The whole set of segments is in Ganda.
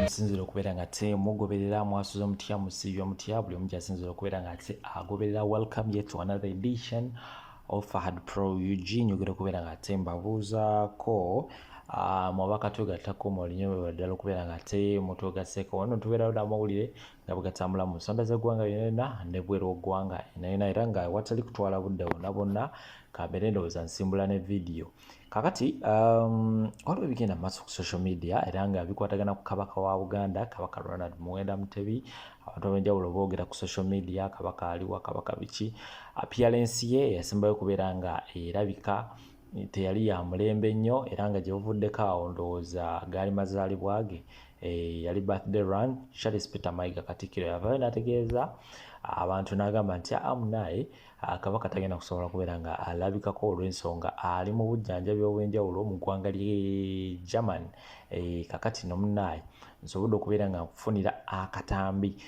Gyemusinzira okubeera nga te mugoberera. Mwasuze mutya? Musiibye mutya? Buli omu gyasinzira okubeera nga ate agoberera, welcome yet to another edition of Fahad Pro UG. Nyogera okubeera nga ate mbabuuzaako mwaba katwegattako mulinyo ddala okubeera nga ate mutwegaseeko wano. Tubeerawo n'amawulire nga bwe gatambula mu nsonda z'eggwanga yonna ne bweru w'eggwanga yonna, era nga watali kutwala budde bwonna bwonna, kambeere ndowooza nsimbula ne vidiyo. Kakati waliwo ebigenda mu maaso ku social media era nga bikwatagana ku Kabaka wa Buganda, Kabaka Ronald Muwenda Mutebi. Abantu ab'enjawulo boogera ku social media, Kabaka aliwa, Kabaka biki? Appearance ye yasembayo okubeera nga erabika teyali ya mulembe nnyo, era nga gye buvuddeko awo ndowooza gaali mazaalibwa ge, yali birthday run. Charles Peter Mayiga, Katikkiro, yavaayo n'ategeeza abantu n'agamba nti amunaye Kabaka tagenda kusobola kubeera nga alabikako olw'ensonga ali mu bujjanjabi obw'enjawulo mu ggwanga ly'e German. Kakati no munaaye nsobodde okubeera nga nkufunira akatambi,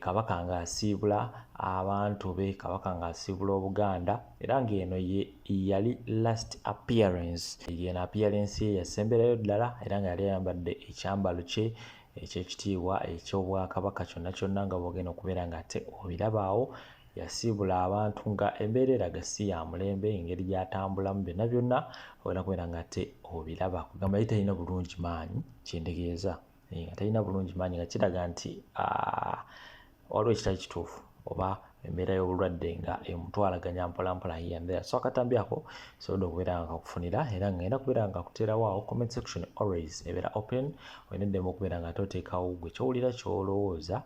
Kabaka ng'asiibula abantu be, Kabaka ng'asiibula Obuganda, era ng'eno ye yali last appearance. Yeno appearance ye yasemberayo ddala, era nga yali ayambadde ekyambalo kye ekyekitiibwa eky'obwakabaka kyonna kyonna, nga bwogenda okubeera nga ate obirabaawo. Yasiibula abantu nga embeera eraga si ya mulembe, engeri gy'atambulamu byonna byonna olina kubeera nga ate obiraba. Kugamba ye talina bulungi maanyi, kyentegeeza nga talina bulungi maanyi, nga kiraga nti waliwo ekitali kituufu oba embeera y'obulwadde nga emutwalaganya mpolampola here and there. So akatambi ako sobodde okubeera nga kakufunira, era nga ngenda kubeera nga kuteerawo awo. Comment section always ebeera open, olina eddembe okubeera nga ate oteekawo gwe kyowulira, kyolowooza,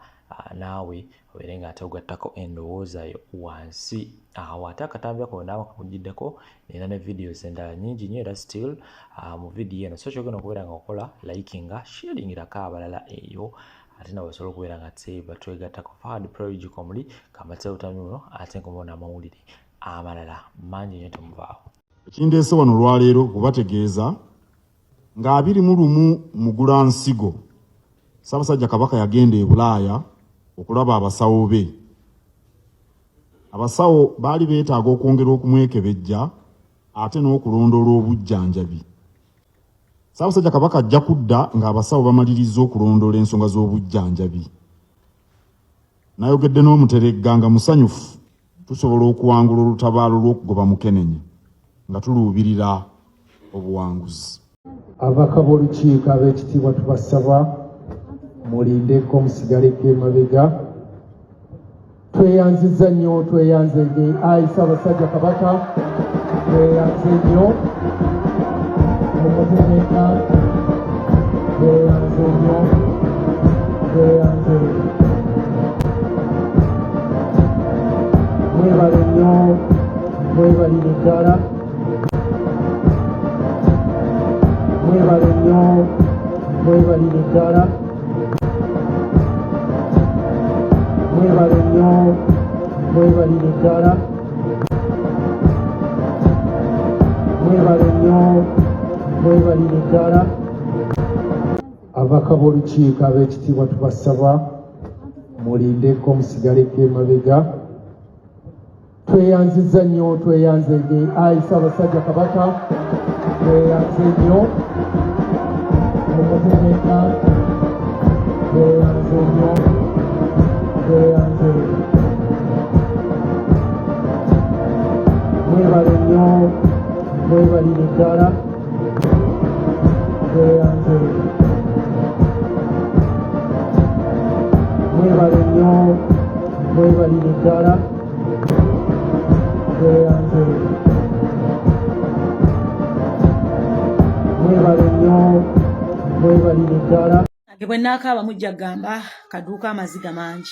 naawe obeere nga ate ogattako endowooza yo wansi awo. Ate akatambi ako naaba kakugiddeko, nina ne videos endala nyingi nnyo era still mu vidiyo eno. So kyogenda okubeera nga okola, likinga, sharingirako abalala eyo, ate nabo basobola okubeera nga te batwegattako. Fahad Pro UG komuli kambatse butambi buno, ate nkomawo n'amawulire amalala mangi nnyo. Temuvaawo. Ekindeese wano olwaleero kubategeeza nga 21 Mugulansigo, Ssaabasajja Kabaka yagenda e Bulaaya okulaba abasawo be. Abasawo baali beetaaga okwongera okumwekebejja ate n'okulondoola obujjanjabi. Ssaabasajja Kabaka ajja kudda ng'abasawo bamalirizza okulondoola ensonga z'obujjanjabi. Nayogedde n'Omuteregga nga musanyufu tusobola okuwangula olutabaalo lw'okugoba Mukenenya nga tuluubirira obuwanguzi. Ababaka b'olukiiko ab'ekitiibwa, tubasaba mulindeko, musigaleko emabega. Tweyanziza nnyo, tweyanzege ayi Ssaabasajja Kabaka, tweyanze nnyo omutegeeka, tweyanze nnyo, tweyanze, mwebale nnyo, mwebalire ddala, mwebale nnyo, mwebalire ddala, mwebale nnyo, mwebalire ddala, mwebale nnyo, mwebalire ddala. Ababaka b'olukiiko ab'ekitiibwa, tubasaba mulindeko, musigaleko emabega. Tweyanziza nnyo, tweyanzege ayi Ssaabasajja Kabaka, tweyanze nnyo omutegeeka, tweyanze nnyo, tweyanze, mwebale nnyo, mwebalire ddala, tweyanze, mwebale nnyo, mwebalire ddala, tweyanze, mwebale nnyo, mwebalire ddala. Age bwe naakaaba mujja kugamba kaduuka amaziga mangi,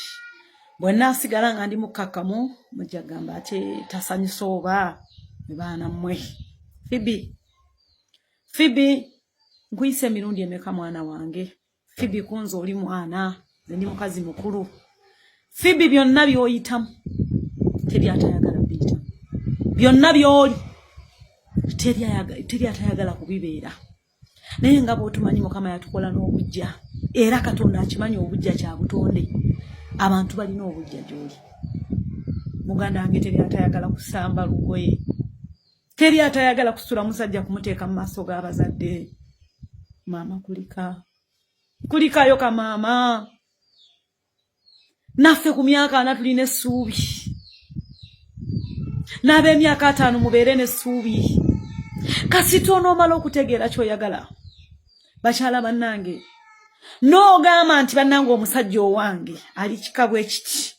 bwe naasigala nga ndi mukkakkamu mujja kugamba ate tasanyusa oba ne baana mmwe. Fibi, Fibi, nkuyisa emirundi emeka mwana wange? Fibi, kunze oli mwana, nze ndi mukazi mukulu. Fibi, byonna by'oyitamu teri atayagala biyitamu, byonna by'oli teri atayagala kubibeera, naye nga bw'otumanyi Mukama yatukola n'obujja, era Katonda akimanyi obujja kya butonde, abantu balina obujja gy'oli. Muganda wange, teri atayagala kusamba lugoye, teri atayagala kusula musajja kumuteeka mu maaso g'abazadde. Maama kulika. Kulikayo kamaama. Naffe ku myaka 40 tulina essuubi. N'ab'emyaka 50 mubeere n'essuubi. Kasita onoomala okutegeera ky'oyagala. Bakyala bannange, n'ogamba nti bannange omusajja owange ali kika bwe kiti.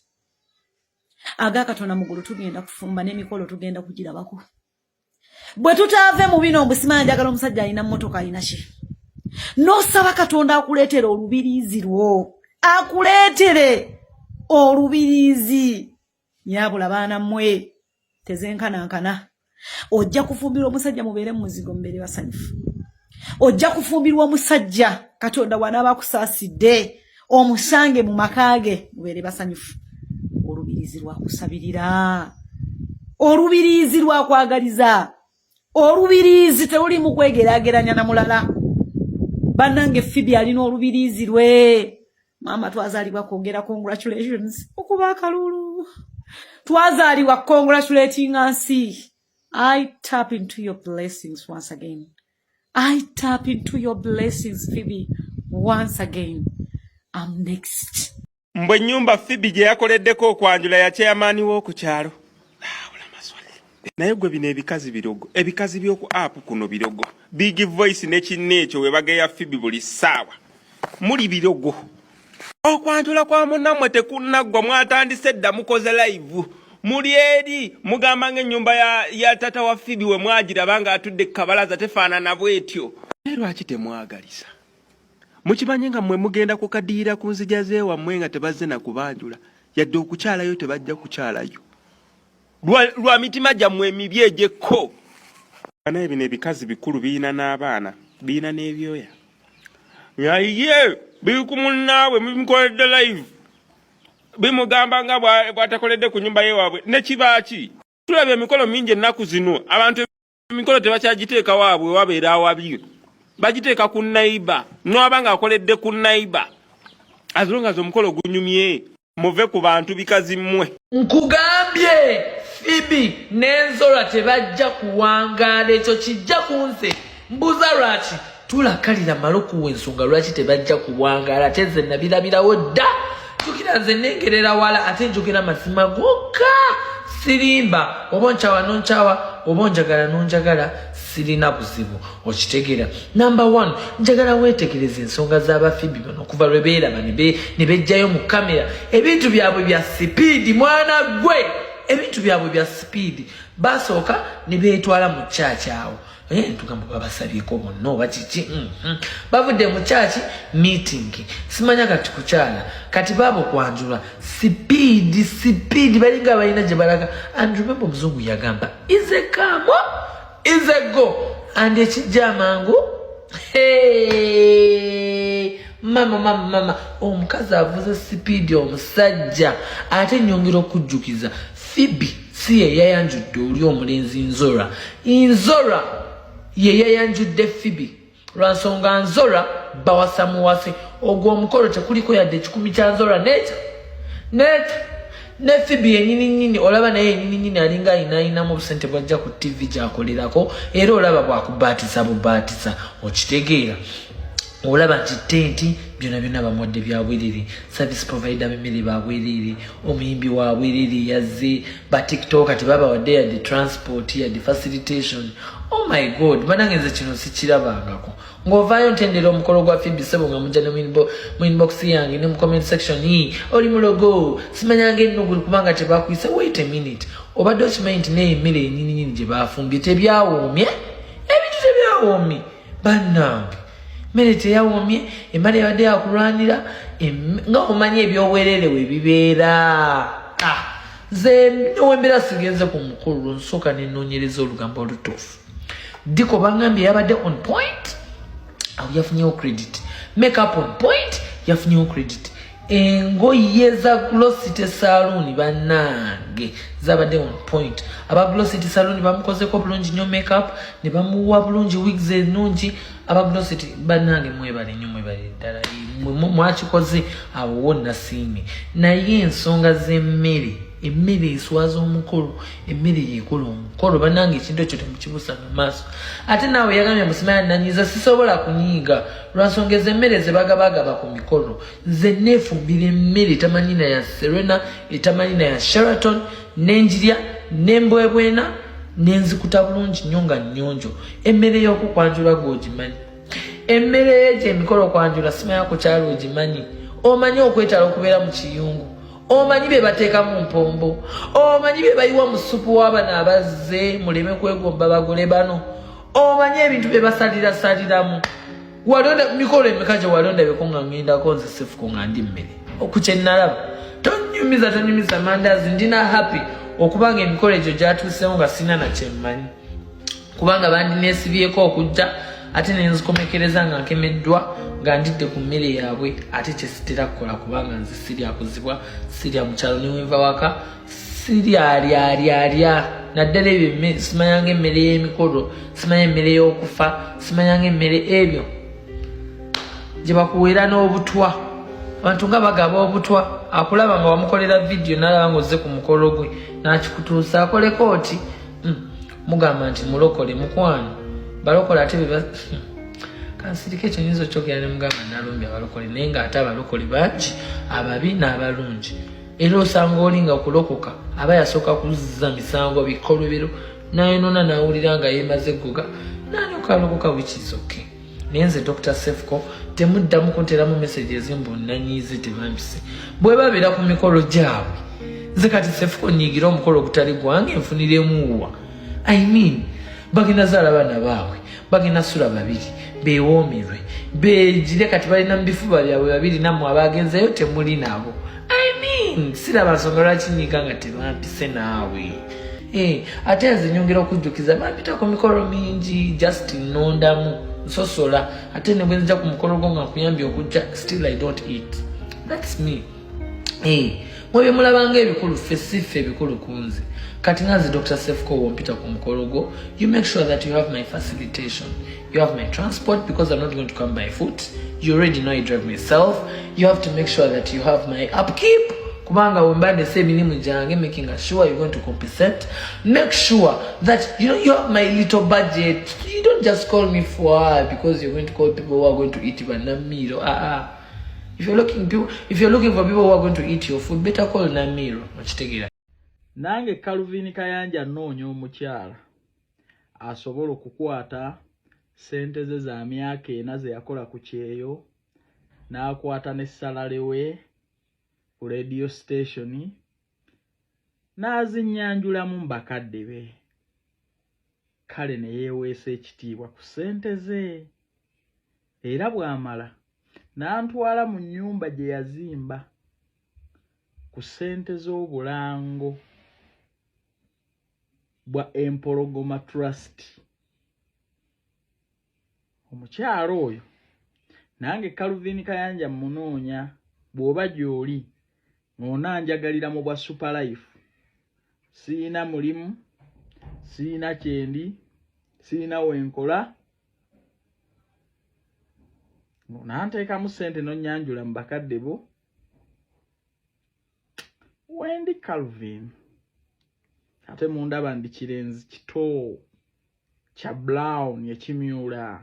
Aga Katonda mu ggulu tugenda kufumba n'emikolo tugenda kugirabako. Bwe tutaave mu bino mbu simanyi njagala omusajja alina mmotoka alina ki. N'osaba Katonda akuleetere olubiriizi lwo. Akuleetere olubiriizi. Nyabula baana mmwe tezenkanankana. Ojja kufumbirwa omusajja mubeere mu muzigo mubeere basanyufu. Ojja kufumbirwa omusajja Katonda bw'anaaba akusaasidde omusange mu maka ge mubeere basanyufu. Olubiriizi lwakusabirira. Olubiriizi lwakwagaliza. Olubiriizi teluli mu kwegeraageranya na mulala. Bannange Phoebe alina olubiriizi lwe. Maama twazaalibwa kwogera congratulations okuba akalulu. Twazaalibwa congratulating nsi. I tap into your blessings once again. I tap into your blessings, Phoebe, once again. I'm next. Mbwe ennyumba Phoebe gye yakoleddeko okwanjula ya chairman w'oku kyalo. Naye gwe bino ebikazi birogo, ebikazi by'oku app kuno birogo. Big Voice ne kinne ekyo we bageya Phoebe buli ssaawa. Muli birogo. Okwanjula kwa munnammwe tekunnaggwa, mwatandise dda mukoze live. Muli eri mugamba ng'ennyumba ya tata wa Phoebe we mwagiraba ng'atudde ku kabalaza tefaanana bw'etyo. Naye lwaki temwagalisa? Mukimanye nga mmwe mugenda kukadiyira ku nzija z'ewammwe nga tebazze na kubanjula, yadde okukyalayo tebajja kukyalayo. Lwa mitima gyammwe emibi egy'ekko. Naye bino ebikazi bikulu birina n'abaana, birina n'ebyoya. Naye biri ku munnaabwe bimukoledde live. Bimugamba nga bw'atakoledde ku nnyumba y'ewaabwe. Ne kiba ki? Tulaba emikolo mingi ennaku zino, abantu emikolo tebakyagiteeka waabwe wabeera awabi. Bagiteeka ku neighbor. N'oba ng'akoledde ku neighbor. As long as omukolo gunyumye, muve ku bantu bikazi mmwe. Nkugambye Phoebe n'Enzora tebajja kuwangaala, ekyo kijja ku nze. Mbuuza lwaki? Tulakalira male okuwa ensonga lwaki tebajja kuwangaala, ate nze nabirabirawo dda. Jjukira nze nnengerera wala ate njogera mazima gokka, sirimba. Oba onkyawa n'onkyawa, oba onjagala n'onjagala, sirina buzibu, okitegeera. Number 1, njagala weetegereze ensonga z'aba Phoebe bano okuva lwe beeraba ne bejjayo mu kamera. Ebintu byabwe bya sipiidi mwana gwe, ebintu byabwe bya sipiidi. Basooka ne beetwala mu church awo. Tugamba babasabyeko bonna oba kiki? Bavudde mu church meeting, simanya kati kukyala, kati baabo kwanjula sipiidi sipiidi, balinga abalina gye balaga. And remember omuzungu yagamba is a come is a go, and ekijja amangu. Hey, mama mama mama, omukazi avuze sipiidi omusajja. Ate nyongera okujjukiza Phoebe si ye yayanjudde oli omulenzi Nzora. Nzora ye yayanjudde Phoebe. Lwansonga Nzora bawasa muwase. Ogwo omukolo tekuliko yadde 10 kya Nzora neta neta ne Phoebe yennyini nnyini. Olaba naye yennyini nnyini alinga ayinaayinamu obusente bw'ajja ku TV gy'akolerako, era olaba bw'akubaatiza bubaatiza, okitegeera. Olaba nti tenti byonna byonna bamuwadde bya bwerere, service provider b'emmere ba bwerere, omuyimbi wa bwerere yazze, ba TikTok tebabawadde yadde transport yadde facilitation. Oh my God, banange nze kino sikirabangako. Ng'ovaayo ntendera omukolo gwa Phoebe ssebo nga mujja ne mu inbox yange ne mu comment section, oli mulogo, simanyanga ennugu kubanga tebakuyise. Wait a minute, obadde okimanyi nti n'eyo emmere yennyini nnyini gye baafumbye tebyawoomye? Ebintu tebyawoomye bannange, mmere teyawoomye, emmere yabadde yakulwanira nga omanyi ebyobwerere we bibeera. Nze newembeera sigenze ku mukulu, nsooka nenoonyereza olugambo olutuufu. Diko bangambye yabadde on point, awo yafunyewo credit. Makeup on point, yafunyewo credit. Engoye za Glocity Saloon bannange zabadde on point. Aba Glocity Saloon bamukozeko bulungi nnyo makeup, ne bamuwa bulungi wigs ennungi. Aba Glocity bannange mwebale nnyo, mwebale ddala, mwakikoze awo wo nasiimye. Naye ensonga z'emmere Emmere eswaza omukolo, emmere yekola omukolo. Bannange, ekintu ekyo temukibuusa mu maaso. Ate naawe yagambye musimanya nanyiza, sisobola kunyiiga lwansonga ezo emmere ze bagabagaba ku mikolo. Nze neefumbira emmere etamanyi na ya Serena, etamanyi na ya Sheraton, nenjirya nembwebwena nenzikuta bulungi nnyo nga nnyonjo. Emmere y'okukwanjula gwogimanyi, emmere egyo emikolo kwanjula simanya ku kyalo ogimanyi. Omanyi okwetala okubeera mu kiyungu, omanyi bye bateeka mu mpombo, omanyi bye bayiwa mu ssupu w'abano abazze muleme kwegomba bagole bano, omanyi ebintu bye basalirasaliramu. Wali mikolo emeka gye wali ondabeko nga ŋŋendako nze Sefuko nga ndi mmere oku kye nnalaba? Tonyumiza, tonyumiza mandazi. Ndina happy okubanga emikolo egyo gyatuusewo nga sina na kyemmanyi, kubanga bandineesibyeko okujja ate nenzikomekereza nga nkemeddwa nga ndidde ku mmere yaabwe, ate kyesitera kukola kubanga nze sirya kuzibwa, sirya mu kyalo newenva waka siryalyalyalyalya naddala ebyo. Simanyanga emmere y'emikolo, simanya emmere y'okufa, simanyanga emmere ebyo gye bakuweera n'obutwa. Abantu nga bagaba obutwa, akulaba nga wamukolera vidiyo n'alaba nga ozze ku mukolo gwe n'akikutuusa akoleko oti mugamba nti mulokole mukwano balokole ate beba kansirika. Ekyo nyinza okyogera ne mugamba nalumbye abalokole, naye ng'ate abalokole bangi, ababi n'abalungi. Era osanga oli nga kulokoka aba yasooka kuzza misango bikolobero nayonona nawulira nga yemaze eggoga nalyoka alokoka, which is okay. Naye nze Dr Sefco temuddamu kunteramu messages mbu nanyiize tebampise bwe babeera ku mikolo gyabwe. Nze kati Sefuko nyiigira omukolo ogutali gwange nfuniremuwa? I mean, bagenda zaala baana baabwe, bagenda sula babiri bewoomerwe begire. Kati balina mu bifuba byabwe babiri, nammwe abagenzeyo temuli nabo. I mean, siraba nsonga lwaki nyiiga nga tebampise naawe. Ate nze nyongera okujjukiza, bampita ku mikolo mingi, just nondamu nsosola. Ate ne bwe nzija ku mukolo gwo nga nkuyambye okujja, still I don't eat. That's me. Mwe bye mulabanga ebikulu, ffe si ffe ebikulu ku nze. Kati nga nze Dr Sefco, wompita ku mukolo gwo, you make sure that you have my facilitation, you have my transport, because I'm not going to come by foot. You already know I drive myself. You have to make sure that you have my upkeep, kubanga wemba ndese emirimu gyange, making sure you're going to compensate. Make sure that you know you have my little budget. You don't just call me for because you're going to call people who are going to eat banamiro. Ah ah, if you're looking for people who are going to eat your food, better call Namiro. Okitegeera? Nange Calvin Kayanja nnoonya omukyala asobola okukwata ssente ze za myaka 4 ze yakola ku kyeyo, n'akwata ne salary we ku radio station n'azinnyanjulamu mu bakadde be, kale ne yeeweesa ekitiibwa ku ssente ze, era bw'amala n'antwala mu nnyumba gye yazimba ku ssente z'obulango bwa Empologoma Trust. Omukyalo oyo nange Calvin Kayanja munoonya. Bw'oba gy'oli ng'onanjagalira mu bwa super life, siina mulimu, siina kyendi, siina wenkola, ng'onanteekamu ssente n'onnyanjula mu bakadde bo, wendi Calvin. Ate mundaba ndi kirenzi kito kya brown ekimyula.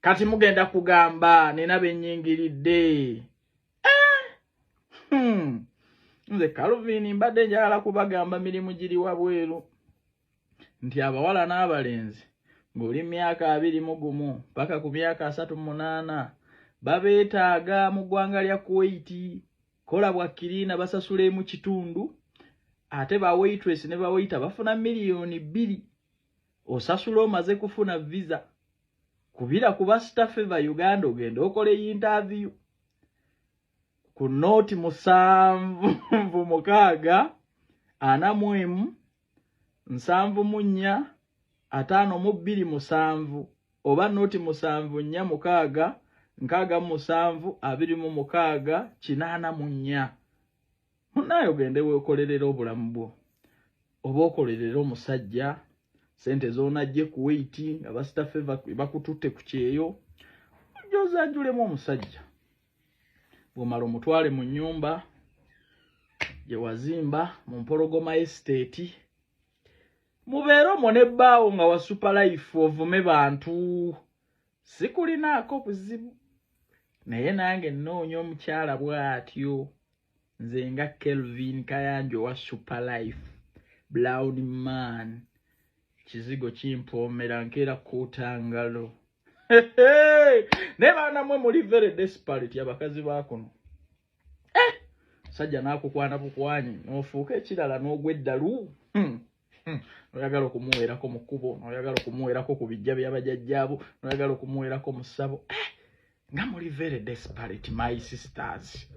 Kati mugenda kugamba nina bennyingiridde. Eh! Nze Calvin mbadde njagala kubagamba mirimu giri wabweru nti abawala n'abalenzi ng'oli myaka 21 paka ku myaka 38 babeetaaga mu ggwanga lya Kuwait. Kola bwa cleaner, basasula emu kitundu, ate ba waitress ne ba waiter bafuna 2 miliyoni. Osasula omaze kufuna visa. Kubira ku ba Star Favor Uganda, ogende okola interview ku 076 41 74 52 7, oba 074 6 67 26 84. Munaaye ogende weekolerera obulamu bwo, oba okolerera omusajja sente z'onajje Kuwait nga ba Star Favor bakututte ku kyeyo, ojja ozanjulemu omusajja, bw'omala omutwale mu nnyumba. gye wazimba mu Mpologoma Estate, mubeere omwo n'ebbaawo nga wa Super Life, ovume bantu, sikulinaako buzibu. Naye nange nnoonya omukyala bw'atyo, nze nga Kelvin Kayanja owa Super Life, Brown Man, kizigo kimpoomera nkeera kuuta ngalo. Naye baana mwe muli very desperate, abakazi bakuno. Eh, sajja n'akukwana bukwanyi n'ofuuka ekirala n'ogwa eddalu. Oyagala okumuweerako mu kkubo, n'oyagala okumuweerako ku bijja by'abajajjaabo, n'oyagala okumuweerako mu ssabo. Eh, nga muli very desperate, my sisters.